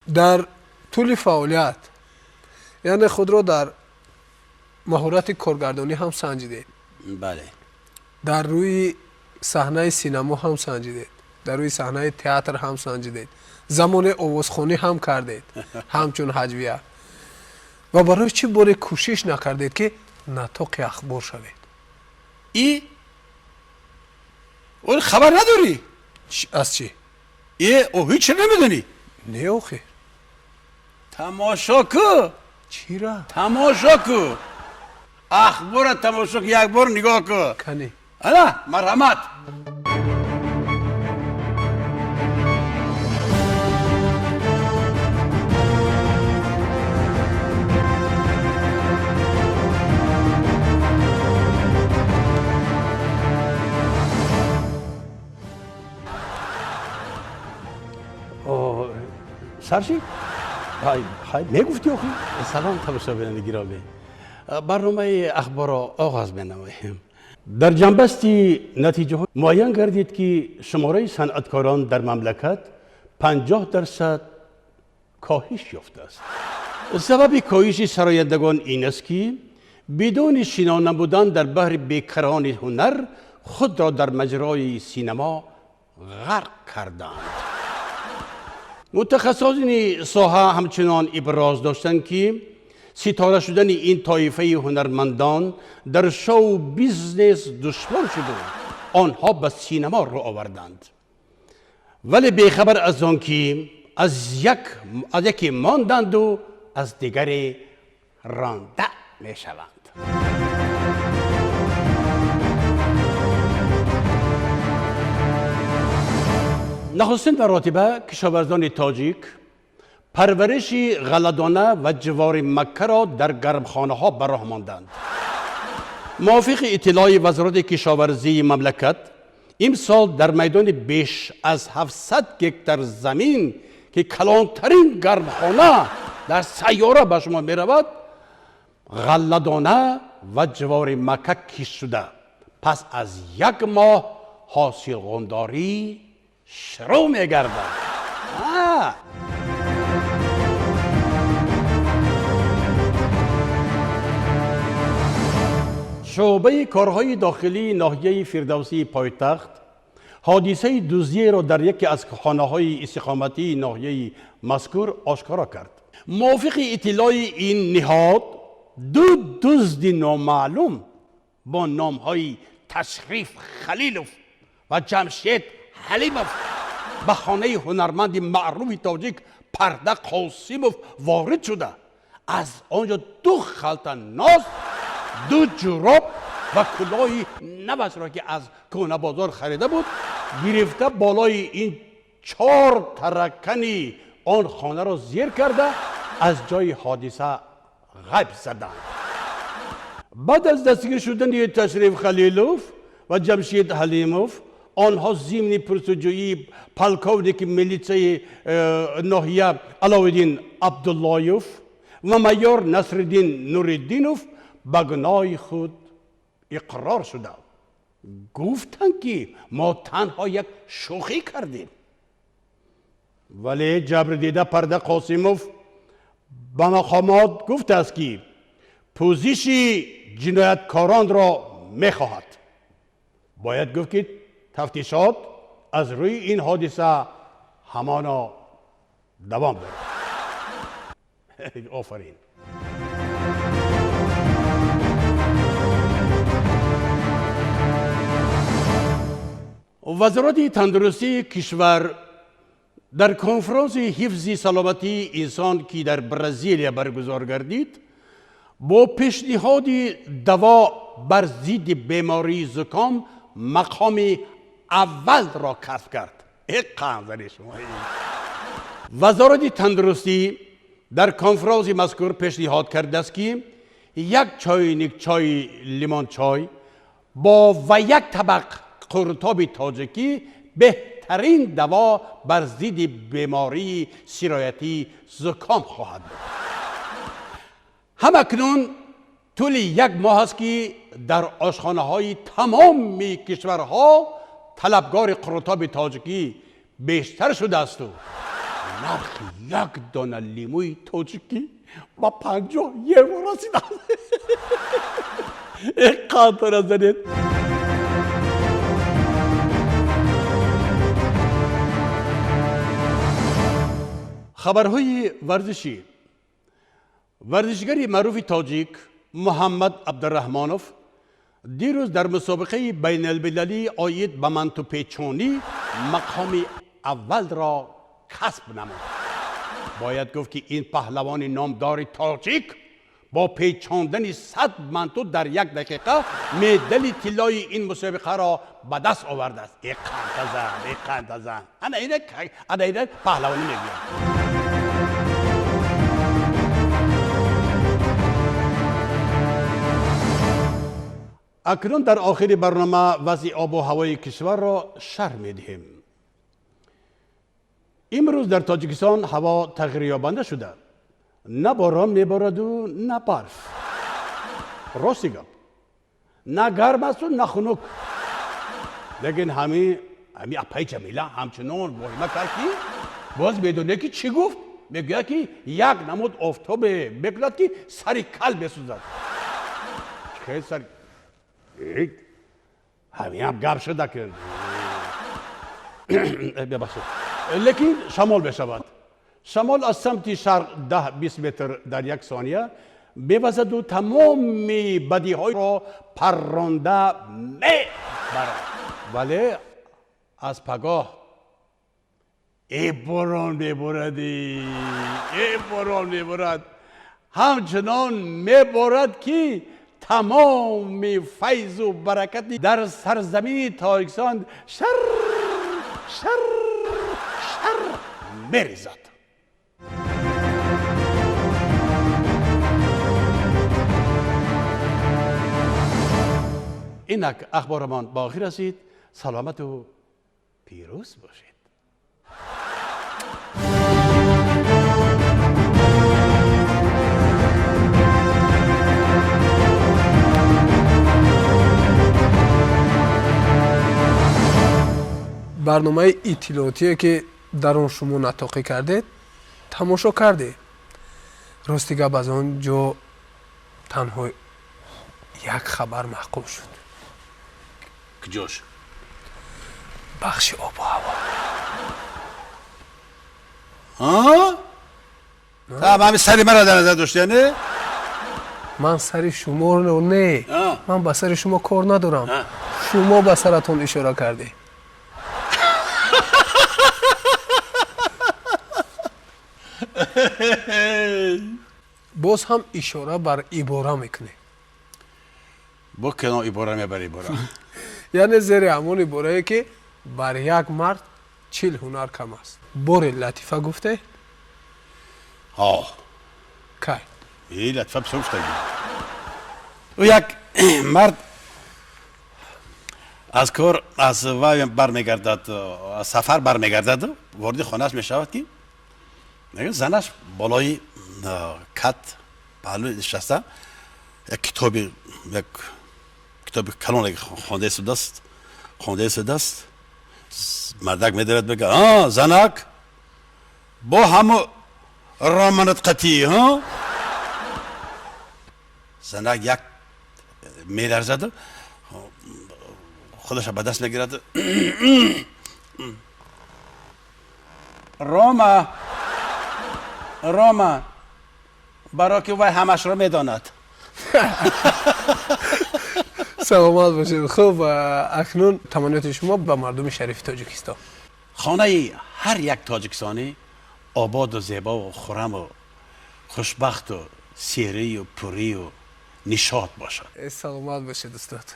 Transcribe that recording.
Дар тӯли фаъолият, яъне худро дар маҳорати коргардонӣ ҳам санҷидед. Бале. Дар рӯи саҳнаи синамо ҳам санҷидед, дар рӯи саҳнаи театр ҳам санҷидед, замоне овозхонӣ ҳам кардед, ҳамчун ҳаҷвия. Ва барои чӣ боре кӯшиш накардед, ки натоқи ахбор шавед? И он хабар надорӣ? Аз чӣ? Э, о, ҳеҷ намедонӣ? Не, охир. Тамошо ку. Чира? Тамошо ку, ахбора тамошо ку, як бор нигоҳ ку. Кани. Ана, марҳамат. Сарши, мегуфтӣ охи. Салом, тамошобинони гиромӣ, барномаи ахборро оғоз менамоем. Дар ҷамъбасти натиҷаҳо муайян гардид, ки шумораи санъаткорон дар мамлакат 50% коҳиш ёфтааст. Сабаби коҳиши сарояндагон ин аст, ки бидуни шино набудан дар баҳри бекарони ҳунар худро дар маҷрои синамо ғарқ карданд. Мутахассисони соҳа ҳамчунон иброз доштанд, ки ситора шудани ин тоифаи ҳунармандон дар шоу бизнес душвор шуду онҳо ба синамо рӯ оварданд, вале бехабар аз он ки аз яке монданду аз дигаре ронда мешаванд. Нахустин маротиба кишоварзони тоҷик парвариши ғалладона ва ҷувори маккаро дар гармхонаҳо ба роҳ монданд. Мувофиқи иттилои Вазорати кишоварзии мамлакат, имсол дар майдони беш аз 700 гектар замин, ки калонтарин гармхона дар сайёра ба шумо меравад, ғалладона ва ҷувори макка кишт шуда, пас аз як моҳ ҳосилғундорӣ шурӯъ мегардад. Шӯъбаи корҳои дохилии ноҳияи Фирдавсии пойтахт ҳодисаи дуздиеро дар яке аз хонаҳои истиқоматии ноҳияи мазкур ошкоро кард. Мувофиқи иттилои ин ниҳод, ду дузди номаълум бо номҳои Ташриф Халилов ва Ҷамшед Ҳалимов ба хонаи ҳунарманди маъруфи тоҷик Парда Қосимов ворид шуда, аз он ҷо ду халта нос, ду ҷуроб ва кулоҳи навашро, ки аз кӯҳнабозор харида буд, гирифта, болои ин чор таракани он хонаро зер карда, аз ҷои ҳодиса ғайб заданд. Баъд аз дастгир шудани Ташриф Халилов ва Ҷамшед Ҳалимов, онҳо зимни пурсуҷӯии полковники милитсияи ноҳия Аловиддин Абдуллоев ва майор Насриддин Нуриддинов ба гуноҳи худ иқрор шуда гуфтанд, ки мо танҳо як шӯхӣ кардем. Вале ҷабрдида Парда Қосимов ба мақомот гуфтааст, ки пӯзиши ҷинояткоронро мехоҳад. Бояд гуфт, ки тафтишот аз рӯи ин ҳодиса ҳамоно давом дорад. Офарин. Вазорати тандурустии кишвар дар конфронси ҳифзи саломатии инсон, ки дар Бразилия баргузор гардид, бо пешниҳоди даво бар зидди бемории зуком мақоми аввалро касб кард. Э, қанзари шумо! Вазорати тандурустӣ дар конфронси мазкур пешниҳод кардааст, ки як чойник чойи лимончой бо ва як табақ қуртоби тоҷикӣ беҳтарин даво бар зидди бемории сироятии зуком хоҳад буд. Ҳамакнун тӯли як моҳ аст, ки дар ошхонаҳои тамоми кишварҳо талабгори қурутоби тоҷикӣ бештар шудаасту Нархи як дона лимӯи тоҷикӣ ба 50 евро расидааст. Э, қантара занед. Хабарҳои варзишӣ. Варзишгари маъруфи тоҷик Муҳаммад Абдураҳмонов дирӯз дар мусобиқаи байналмилалӣ оид ба мантупечонӣ мақоми аввалро касб намуд. Бояд гуфт, ки ин паҳлавони номдори тоҷик бо печондани 100 манту дар як дақиқа медали тиллои ин мусобиқаро ба даст овардааст. Э, қантазан, э, қантазан, ана ина, ана ина паҳлавонӣ мегӯяд. Акнун дар охири барнома вазъи обу ҳавои кишварро шарҳ медиҳем. Имрӯз дар Тоҷикистон ҳаво тағйирёбанда шуда, на борон мебораду, на барф. Рости гап, на гарм асту, на хунук. Лекин ҳами апаи Ҷамила ҳамчунон воҳима кард, ки боз медоне, ки чӣ гуфт? Мегӯяд, ки як намуд офтобе мекунад, ки сари кал месӯзад. Хел сари ҳаминам гап шуда, ки бебахшед. Лекин шамол мешавад. Шамол аз самти шарқ 10-20 метр дар як сония мевазаду тамоми бадиҳоро парронда мебарад. Вале аз пагоҳ э борон меборади, э борон меборад, ҳамчунон меборад, ки тамоми файзу баракати дар сарзамини Тоҷикистон шар шар шар мерезад. Инак ахборамон ба охир расид. Саломату пирӯз бошед. Барномаи иттилоотие, ки дар он шумо натоқӣ кардед, тамошо кардед. Рости гап, аз он ҷо танҳо як хабар маъқул шуд. Куҷош? Бахши обу ҳаво. Ҳами сари маро дар назар дошти, не? Ман сари шуморо не, ман ба сари шумо кор надорам. Шумо ба саратон ишора кардед. Боз ҳам ишора бар ибора мекунед. Бо кино ибора мебар ибора. Яъне зери ҳамон иборае, ки бар як мард 40 ҳунар кам аст. Боре латифа гуфте? Ҳо. Кай? Э, латифа бисёр гуфтагӣ. Ӯ як мард аз кор, аз вай бармегардад, аз сафар бармегардад, вориди хонааш мешавад, ки занаш болои кат паҳлӯ нишаста, як китоби калоне хонда истодааст. Мардак медорад, мега: «А, занак, бо ҳамо романат қатӣ?» Ҳа, занак як меларзаду худаша ба даст мегирад: «Рома, рома, баро ки вай ҳамашро медонад». Саломат бошед. Хуб, акнун таманниёти шумо ба мардуми шарифи Тоҷикистон. Хонаи ҳар як тоҷикистонӣ ободу зебову хураму хушбахту серию пурию нишот бошад. Саломат бошед, устод.